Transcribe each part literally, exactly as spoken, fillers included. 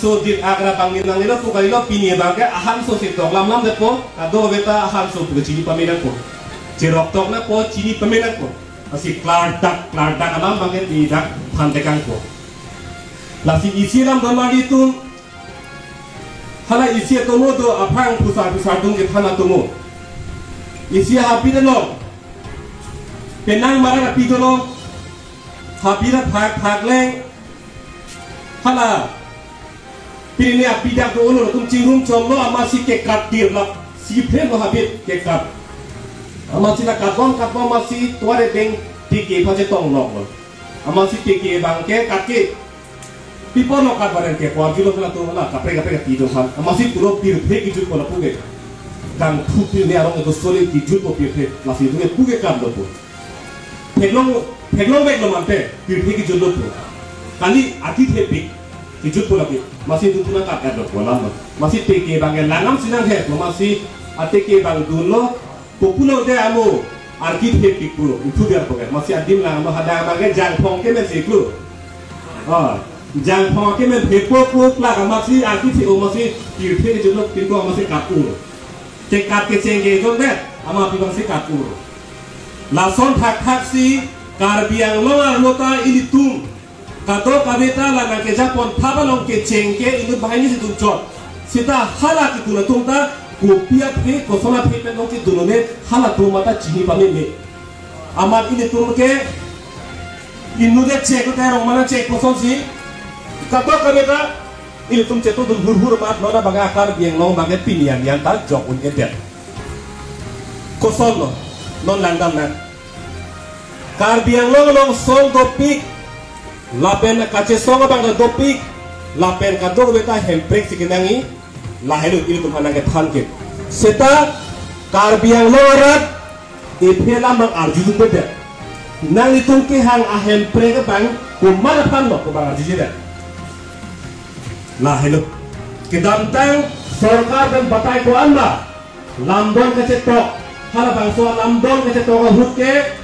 So dit agra bang ni nangnelo pu kalilo, pini abang ke ahanso si toklam lam depo, kadokave ta ahanso pu chini pame nangpo. Cherok tok nangpo, chini pame nangpo. Lasi klardak, klardak alam abang ke pini dak than tekangpo. Lasi isi alam damar itum, hala isi atomo do, aphrang phusar phusar atum kethan atomo. Isi habit along penang maran api dolo, habit aphak phak leng, hala pini api dak do ulo atum chingrum chomlo, amatsi kekat tirlap, si phrem lo habit kekat. Amatsi la katbom katbom amatsi tuare deng tiki phache tonglok lo. Amatsi tiki abang ke kat ke. Pi apot lo kat baran ke, kuar julo kena tu la kaprek kaprek kati dong han. Amatsi puro pirthe kejutpo lapu ke. Kang thuk pirthe arong itu soli kejutpo pirthe. Lasi itu ke pu ke katlo pu. Theklong, theklong veklo mante, pirthe kejutlo pu. Kali akithepik kejutpo lagi. Amatsi itu puna kat katlo pu alam. Amatsi teke abang ke langdam si nanghe, amatsi ateke abang dunlo, populo te amo, arkithepik pu, itu biar pu ke. Amatsi adim lang amo, hadak abang ke jangphong kemen si klu. Ah, jangphong kemen hepo pu klak amatsi arkithe, amatsi pirthe kejutlo, pintu amatsi kat ur. Te kat kecheng ke jok det, amat pi abang si kat ur. Lason thakthak si Karbi Anglong arlo ta ilitum kadokave ta la nangkejapon thap along kecheng ke inut banghini si dunchot. Seta hala kedun atum ta kopi aphi, koson aphi pen long kedun lo ne, halatum mata chini pameme. Amat ilitum ke inut de chek te rong mana chek koson si. Kadokave ta ilitum chetudun hurhur amat non abang ke Karbi Anglong abang ke pini an yan ta jok un-edet. Koson lo, non langdam nang. Karbi Anglong along song dopik, lapen kachesong abang ta dopik, lapen kadokave ta hemprek si kenangji, lahelo ilitum aphan nangkethan ke. Seta Karbi Anglong arat ephe alam abang arjudunde det. Nanglitum kehang ahemprek abang komat aphan lo pu abang arjuje det. Lahelo. Kedamtang sorkar pen batai ko-an ma, lamdon kachetok, halabangso lamdon kachetok ahut ke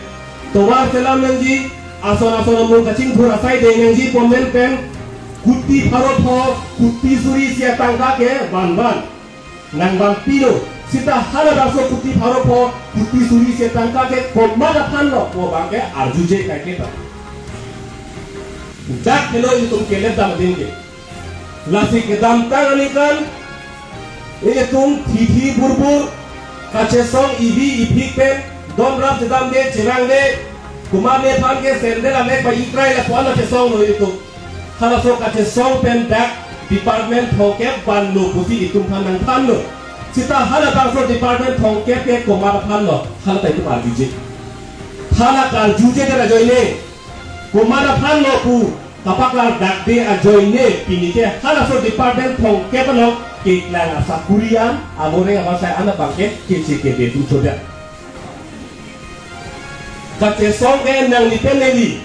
tovar selam nangji, ason ason amung kachingthur asai dei nangji pu amen pen kuti pharo pho, kuti suri isi atangka ke vanvan nangvanpi lo. Seta halabangso kuti pharo pho, kuti suri isi atangka ke komat aphan lo pu abang ke arjuje kaike ta. Dak helo itum kelep dam adim ke. Lasi kedamtang aningkan ilitum thithi burbur, kachesong ibi iphik pen donrap sedamde, chevangde, komat nephan ke sandal anek ba ikrai lapu-an kachesong lo ilitum. Halaso kachesong pen dak department thomkep vanlo pusi itum aphan nangthanlo. Seta halabangso department thomkep ke komat aphan lo, hala ta itum arjuje. Hala karjuje det ajoine, komat aphan lo pu kapaklardakde ajoine pini ke halaso department thomkep along keklang asakuri an, amoreng amasai an abang ke keche kebe atum chodet. Kachesong ke nanglipen neli,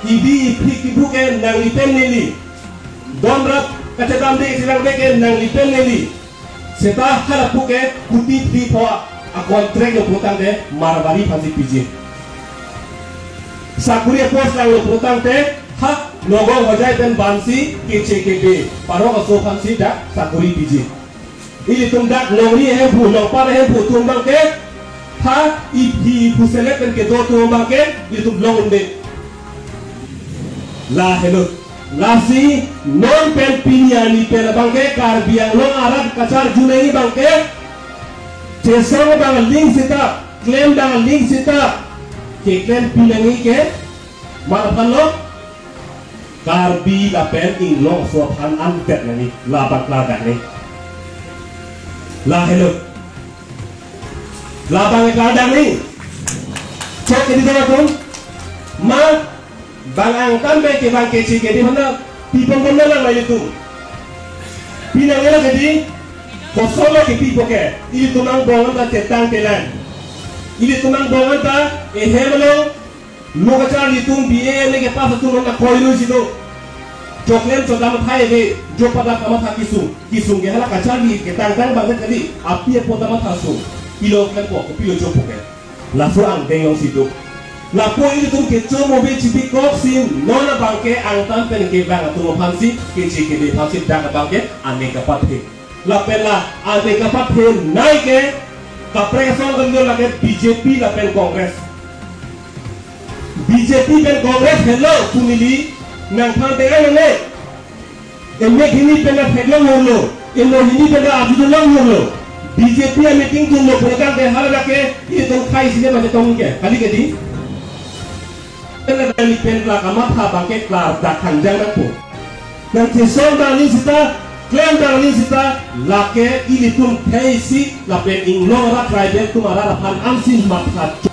ibi iphik kibu ke nanglipen neli, donrap kachedamde chevangde ke nanglipen neli. Seta halapu ke kuti phli pho a-contract lo pulotangte Marwari aphansi piji. Sakuri apost lang lo pulotangte ha Nagaon Hojai pen vansi keche kebe parok aso aphansi dak sakuri piji. Ilitum dak longri ahemphu, longpat ahemphu atum abang ke ha iphi iphu selek pen kedo atum abang ke ilitum long unde. Lahelo. Lasi non pen pini arni pen abang ke Karbi Anglong arat kacharju nangji abang ke chesong abang aling seta, klem abang aling seta, keklem pinangji ke komat aphan lo, Karbi lapen Inglong aso aphan anvet nangji, labang klardak nangji. Lahelo. Labang klardak nangji. Chok ke di dong atum. Ma bang angtan pen kevang keche kebe aphan ta pipon pon lang ma ilitum. Pinanglo ke di, koson lo kepipo ke, ilitum angbong an ta chetang telan. Ilitum angbong an ta ehem along lo kacharli atum B A M A kepass atum an ta koilo silo. Choklem chodam athai ave, jo pada kamatha kesung, kesung ke hala kacharli ketangtang abang kali, api apo ta matha sung, pilo klempo, pilo chopo ke. Laso angdeng along si do. Lapu ilitum kecho mobe chipi kok si non abangke angtan pen kevang atum aphansi kechi kede aphansi dak abangke ane kapathe. Lapen la ane kapathe nai ke kaprek asong kami lake B J P lapen Congress. B J P pen Congress helo pu neli nangphan te ai ne. Emek hini pen na theklong holo, eno hini pen na abidu long holo. B J P a meeting dunlo program de hala lake itum khai sine ma chetong ke. Kali ke di. Pen na kali pen la kamatha abangke klar dak hanjang nangpo. Nangchesong dali sita, klem dali sita, lake ilitum theisi lapen inglong arat tribal atum arat aphan ansi matha